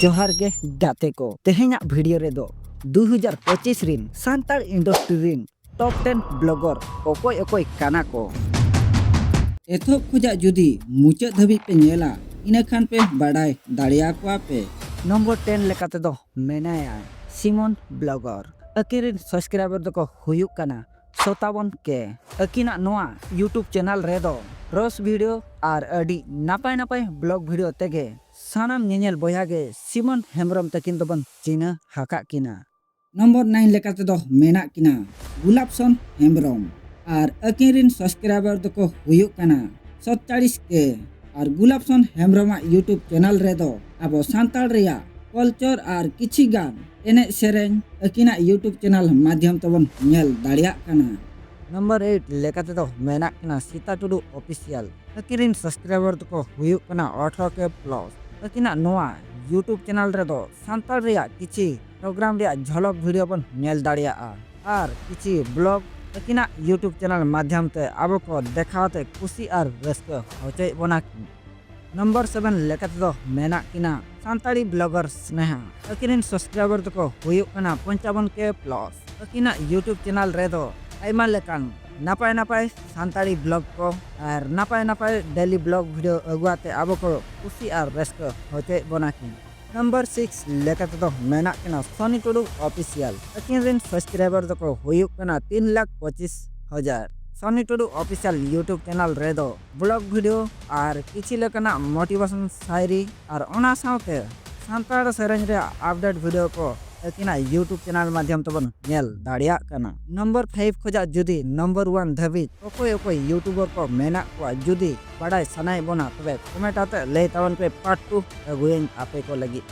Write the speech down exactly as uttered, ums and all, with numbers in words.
ᱡᱚᱦᱟᱨ ᱜᱮ ᱜᱟᱛᱮ ᱠᱚ, ᱛᱮᱦᱮᱧᱟᱜ ᱵᱷᱤᱰᱤᱭᱳ ᱨᱮᱫᱚ ᱫᱩ ᱦᱟᱡᱟᱨ ᱯᱚᱸᱪᱤᱥ ᱨᱤᱱ ᱥᱟᱱᱛᱟᱲ ᱤᱱᱰᱟᱥᱴᱨᱤ ᱨᱤᱱ ᱴᱚᱯ ᱴᱮᱱ ᱵᱞᱚᱜᱟᱨ ᱚᱠᱚᱭ ᱚᱠᱚᱭ ᱠᱟᱱᱟ ᱠᱚ? ᱮᱛᱚᱦᱚᱵ ᱠᱷᱚᱡᱟᱜ ᱡᱩᱫᱤ ᱢᱩᱪᱟᱹᱫ ᱫᱷᱟᱹᱵᱤᱡ ᱯᱮ ᱧᱮᱞᱟ, ᱤᱱᱟᱹ ᱠᱷᱟᱱ ᱯᱮ ᱵᱟᱰᱟᱭ ᱫᱟᱲᱮᱭᱟᱠᱚᱣᱟ ᱯᱮ᱾ ᱱᱚᱢᱵᱚᱨ ᱴᱮᱱ ᱞᱮᱠᱟ ᱛᱮᱫᱚ ᱢᱮᱱᱟᱭᱟ ᱥᱤᱢᱚᱱ ᱵᱞᱚᱜᱟᱨ᱾ ᱟᱹᱠᱤᱱ ᱨᱤᱱ ᱥᱟᱵᱥᱠᱨᱟᱭᱵᱟᱨ ᱫᱚᱠᱚ ᱦᱩᱭᱩᱜ ᱠᱟᱱᱟ ᱥᱚᱛᱟᱵᱚᱱ ᱠᱮ᱾ ᱟᱹᱠᱤᱱᱟᱜ ᱱᱚᱣᱟ YouTube ᱪᱮᱱᱮᱞ ᱨᱮᱫᱚ ᱨᱳᱥᱴ ᱵᱷᱤᱰᱤᱭᱳ ᱟᱨ ᱟᱹᱰᱤ ᱱᱟᱯᱟᱭ ᱱᱟᱯᱟᱭ ᱵᱞᱚᱜ ᱵᱷᱤᱰᱤᱭᱳ ᱛᱮᱜᱮ ᱥᱟᱱᱟᱢ ᱧᱮᱧᱮᱞ ᱵᱚᱭᱦᱟ ᱜᱮ ᱥᱤᱢᱚᱱ ᱦᱮᱢᱵᱨᱚᱢ ᱛᱟᱹᱠᱤᱱ ᱫᱚᱵᱚᱱ ᱪᱤᱱᱦᱟᱹ ᱟᱠᱟᱫ ᱠᱤᱱᱟ᱾ ᱱᱚᱢᱵᱚᱨ ᱱᱟᱭᱤᱱ ᱞᱮᱠᱟ ᱛᱮᱫᱚ ᱢᱮᱱᱟᱜ ᱠᱤᱱᱟ ᱜᱩᱞᱟᱵ ᱥᱚᱱ ᱦᱮᱢᱵᱨᱚᱢ ᱟᱨ ᱟᱹᱠᱤᱱ ᱨᱤᱱ ᱥᱟᱵᱥᱠᱨᱟᱭᱵᱟᱨ ᱫᱚᱠᱚ ᱦᱩᱭᱩᱜ ᱠᱟᱱᱟ ᱥᱟᱛᱪᱟᱲᱤᱥ ᱠᱮ᱾ ᱟᱨ ᱜᱩᱞᱟᱵ ᱥᱚᱱ ᱦᱮᱢᱵᱨᱚᱢᱟᱜ YouTube ᱪᱮᱱᱮᱞ ᱨᱮᱫᱚ ᱟᱵᱚ ᱥᱟᱱᱛᱟᱲ ᱨᱮᱭᱟᱜ ᱠᱟᱞᱪᱟᱨ ᱟᱨ ᱠᱤᱪᱷᱤ ᱜᱟᱱ ᱮᱱᱮᱡ ᱥᱮᱨᱮᱧ ᱟᱹᱠᱤᱱᱟᱜ YouTube ᱪᱮᱱᱮᱞ ᱢᱟᱫᱽᱫᱷᱚᱢ ᱛᱮᱵᱚᱱ ᱧᱮᱞ ᱫᱟᱲᱮᱭᱟᱜ ᱠᱟᱱᱟ᱾ ᱱᱚᱢᱵᱚᱨ ᱮᱭᱤᱴ ᱞᱮᱠᱟ ᱛᱮᱫᱚ ᱢᱮᱱᱟᱜ ᱠᱤᱱᱟ ᱥᱤᱛᱟ ᱴᱩᱰᱩ ᱚᱯᱷᱤᱥᱤᱭᱟᱞ᱾ ᱟᱹᱠᱤᱱ ᱨᱤᱱ ᱥᱟᱵᱥᱠᱨᱟᱭᱵᱟᱨ ᱫᱚᱠᱚ ᱦᱩᱭᱩᱜ ᱠᱟᱱᱟ ᱟᱴᱷᱨᱚ ᱠᱮ ᱯᱞᱟᱥ᱾ ᱟᱹᱠᱤᱱᱟᱜ ᱱᱚᱣᱟ YouTube ᱪᱮᱱᱮᱞ ᱨᱮᱫᱚ ᱥᱟᱱᱛᱟᱲ ᱨᱮᱭᱟᱜ ᱠᱤᱪᱷᱤ ᱯᱨᱳᱜᱨᱟᱢ ᱨᱮᱭᱟᱜ ᱡᱷᱚᱞᱚᱠ ᱵᱷᱤᱰᱤᱭᱳ ᱵᱚᱱ ᱧᱮᱞ ᱫᱟᱲᱮᱭᱟᱜᱼᱟ ᱟᱨ ᱠᱤᱪᱷᱤ ᱵᱞᱚᱜ ᱟᱹᱠᱤᱱᱟᱜ YouTube ᱪᱮᱱᱮᱞ ᱢᱟᱫᱽᱫᱷᱚᱢ ᱛᱮ ᱟᱵᱚ ᱠᱚ ᱫᱮᱠᱷᱟᱣ ᱛᱮ ᱠᱩᱥᱤ ᱟᱨ ᱨᱟᱹᱥᱠᱟᱹ ᱦᱚᱪᱚᱭᱮᱫ ᱵᱚᱱᱟ ᱠᱤᱱ᱾ ᱱᱚᱢᱵᱚᱨ ᱥᱮᱵᱷᱮᱱ ᱞᱮᱠᱟ ᱛᱮᱫᱚ ᱢᱮᱱᱟᱜ ᱠᱤᱱᱟ ᱥᱟᱱᱛᱟᱲᱤ ᱵᱞᱚᱜᱟᱨ ᱥᱱᱮᱦᱟ᱾ ᱟᱹᱠᱤᱱ ᱨᱤᱱ ᱥᱟᱵᱥᱠᱨᱟᱭᱵᱟᱨ ᱫᱚᱠᱚ ᱦᱩᱭᱩᱜ ᱠᱟᱱᱟ ᱯᱚᱧᱪᱟᱵᱚᱱ ᱠᱮ ᱯᱞᱟᱥ᱾ ᱟᱹᱠᱤᱱᱟᱜ YouTube ᱪᱮᱱᱮᱞ ᱨᱮᱫᱚ ᱟᱭᱢᱟ ᱞᱮᱠᱟᱱ ᱱᱟᱯᱟᱭ ᱱᱟᱯᱟᱭ ᱥᱟᱱᱛᱟᱲᱤ ᱵᱞᱚᱜ ᱠᱚ ᱟᱨ ᱱᱟᱯᱟᱭ ᱱᱟᱯᱟᱭ ᱰᱮᱞᱤ ᱵᱞᱚᱜ ᱵᱷᱤᱰᱤᱭᱳ ᱟᱹᱜᱩ ᱟᱛᱮ ᱟᱵᱚ ᱠᱚ ᱠᱩᱥᱤ ᱟᱨ ᱨᱟᱹᱥᱠᱟᱹ ᱦᱚᱪᱚᱭᱮᱫ ᱵᱚᱱᱟ ᱠᱤᱱ᱾ ᱱᱚᱢᱵᱚᱨ ᱥᱤᱠᱥ ᱞᱮᱠᱟ ᱛᱮᱫᱚ ᱢᱮᱱᱟᱜ ᱠᱤᱱᱟ ᱥᱚᱱᱤ ᱴᱩᱰᱩ ᱚᱯᱷᱤᱥᱤᱭᱟᱞ᱾ ᱟᱹᱠᱤᱱ ᱨᱤᱱ ᱥᱟᱵᱥᱠᱨᱟᱭᱵᱟᱨ ᱫᱚᱠᱚ ᱦᱩᱭᱩᱜ ᱠᱟᱱᱟ ᱛᱤᱱ ᱞᱟᱠᱷ ᱯᱚᱸᱪᱤᱥ ᱦᱟᱡᱟᱨ᱾ ᱥᱚᱱᱤ ᱴᱩᱰᱩ ᱚᱯᱷᱤᱥᱤᱭᱟᱞ YouTube ᱪᱮᱱᱮᱞ ᱨᱮᱫᱚ ᱵᱞᱚᱜ ᱵᱷᱤᱰᱤᱭᱳ ᱟᱨ ᱠᱤᱪᱷᱤ ᱞᱮᱠᱟᱱᱟᱜ ᱢᱳᱴᱤᱵᱷᱮᱥᱚᱱ ᱥᱟᱭᱨᱤ ᱟᱨ ᱚᱱᱟ ᱥᱟᱶᱛᱮ ᱥᱟᱱᱛᱟᱲ ᱥᱮᱨᱮᱧ ᱨᱮᱭᱟᱜ ᱟᱯᱰᱮᱴ ᱵᱷᱤᱰᱤᱭᱳ ᱠᱚ ᱟᱹᱠᱤᱱᱟᱜ YouTube ᱪᱮᱱᱮᱞ ᱢᱟᱫᱽᱫᱷᱚᱢ ᱛᱮᱵᱚᱱ ᱧᱮᱞ ᱫᱟᱲᱮᱭᱟᱜ ᱠᱟᱱᱟ᱾ ᱱᱚᱢᱵᱚᱨ ᱯᱷᱟᱭᱤᱵᱷ ᱠᱷᱚᱡᱟᱜ ᱡᱩᱫᱤ ᱱᱚᱢᱵᱚᱨ ᱚᱣᱟᱱ ᱫᱷᱟᱹᱵᱤᱡ ᱚᱠᱚᱭ ᱚᱠᱚᱭ YouTuber ᱠᱚ ᱢᱮᱱᱟᱜ ᱠᱚᱣᱟ ᱡᱩᱫᱤ ᱵᱟᱲᱟᱭ ᱥᱟᱱᱟᱭᱮᱫ ᱵᱚᱱᱟ, ᱛᱚᱵᱮ ᱠᱚᱢᱮᱱᱴ ᱟᱛᱮ ᱞᱟᱹᱭ ᱛᱟᱵᱚᱱ ᱯᱮ, ᱯᱟᱨᱴ ᱴᱩ ᱟᱹᱜᱩᱭᱟᱹᱧ ᱟᱯᱮ ᱠᱚ ᱞᱟᱹᱜᱤᱫ᱾